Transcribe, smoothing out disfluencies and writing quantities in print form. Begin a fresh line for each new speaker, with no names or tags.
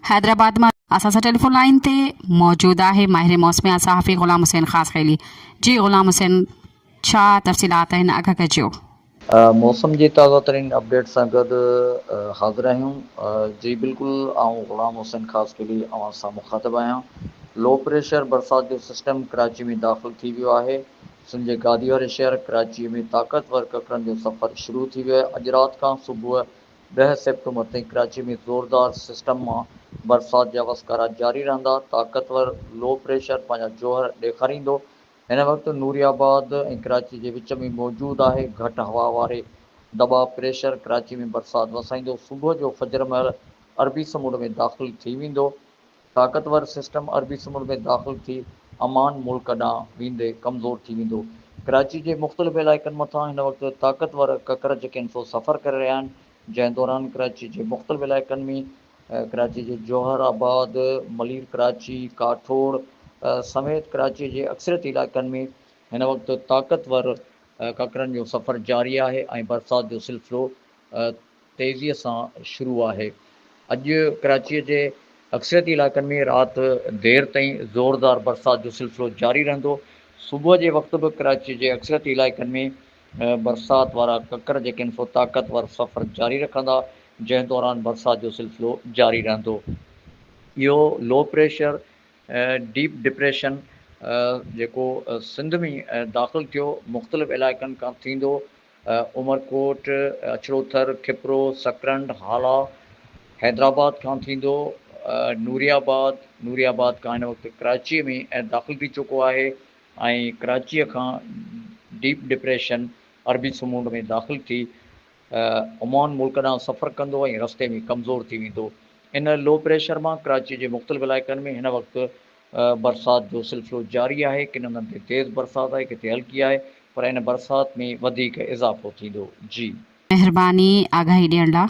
حيدرآباد مان اسان سان ٽيليفون لائين تي موجود آهي ماهر موسميات صحافي غلام حسين خاصخيلي جي غلام حسين ڇا تفصيلات آهن آگاهه ڪجو.
موسم جي تازه ترين اپڊيٽ سان گڏ حاضر آهيون. جي بلڪل آئون غلام حسين خاصخيلي اوهان سان مخاطب آهيان. لو پريشر برسات جو سسٽم ڪراچي ۾ داخل ٿي ويو آهي. سنڌ جي گادي واري شهر ڪراچي ۾ طاقتور ڪڪرن جو سفر شروع ٿي ويو آهي. اڄ رات کان صبح ڏهه سيپٽمبر تائين ڪراچي ۾ زوردار سسٽم مان برسات جا وسڪارا جاري رهندا، طاقتور لو پريشر پنهنجا جوهر ڏيکاريندو، هن وقت نوري آباد ۽ ڪراچي جي وچ ۾ موجود آهي، گهٽ هوا واري دٻاء پريشر ڪراچي ۾ برسات وسائيندو، صبح جو فجر مهل عربي سمنڊ ۾ داخل ٿي ويندو، طاقتور سسٽم عربي سمنڊ ۾ داخل ٿي عمان ملڪ ڏانهن ويندي ڪمزور ٿي ويندو. ڪراچي جي مختلف علائقن مٿان هن وقت طاقتور ڪڪر جيڪي آهن سو سفر ڪري رهيا آهن جنهن دوران ڪراچي جي مختلف علائقن ۾ ڪراچي جي جوهر آباد، ملير ڪراچي، ڪاٺوڙ سميت ڪراچي جي اڪثريتي علائقن ۾ هن وقت طاقتور ڪڪرن جو سفر جاري آهي ۽ برسات جو سلسلو تيزيء سان شروع آهي. اڄ ڪراچيء جي اڪثريتي علائقن ۾ رات دير تائين زوردار برسات جو سلسلو جاري رهندو. صبح جي وقت به ڪراچيء جي اڪثريتي علائقن ۾ برسات وارا ڪڪر جيڪي آهن سو طاقتور سفر جاري رکندا، جنهن دوران برسات جو سلسلو جاري رهندو. اهو لو پريشر ڊيپ ڊپريشن جيڪو سنڌ ۾ داخل ٿيو مختلف علائقن کان ٿيندو عمرڪوٽ، اڇڙو ٿر، کپرو، سڪرنڊ، هالا، حيدرآباد کان ٿيندو نوري آباد، نوري آباد کان هن وقت ڪراچيء ۾ داخل ٿي چڪو آهي ۽ ڪراچيء کان ڊيپ ڊپريشن عربي سمنڊ ۾ داخل ٿي عمان ملڪ ڏانهن سفر ڪندو ۽ رستي ۾ ڪمزور ٿي ويندو. ان لو پريشر مان ڪراچيء جي مختلف علائقن ۾ هن وقت برسات جو سلسلو جاري آهي، ڪن هنڌن تي تيز برسات آهي، ڪٿي هلڪي آهي پر ان برسات ۾ وڌيڪ اضافو ٿيندو. جي.
مهرباني آگاهي ڏيڻ لا.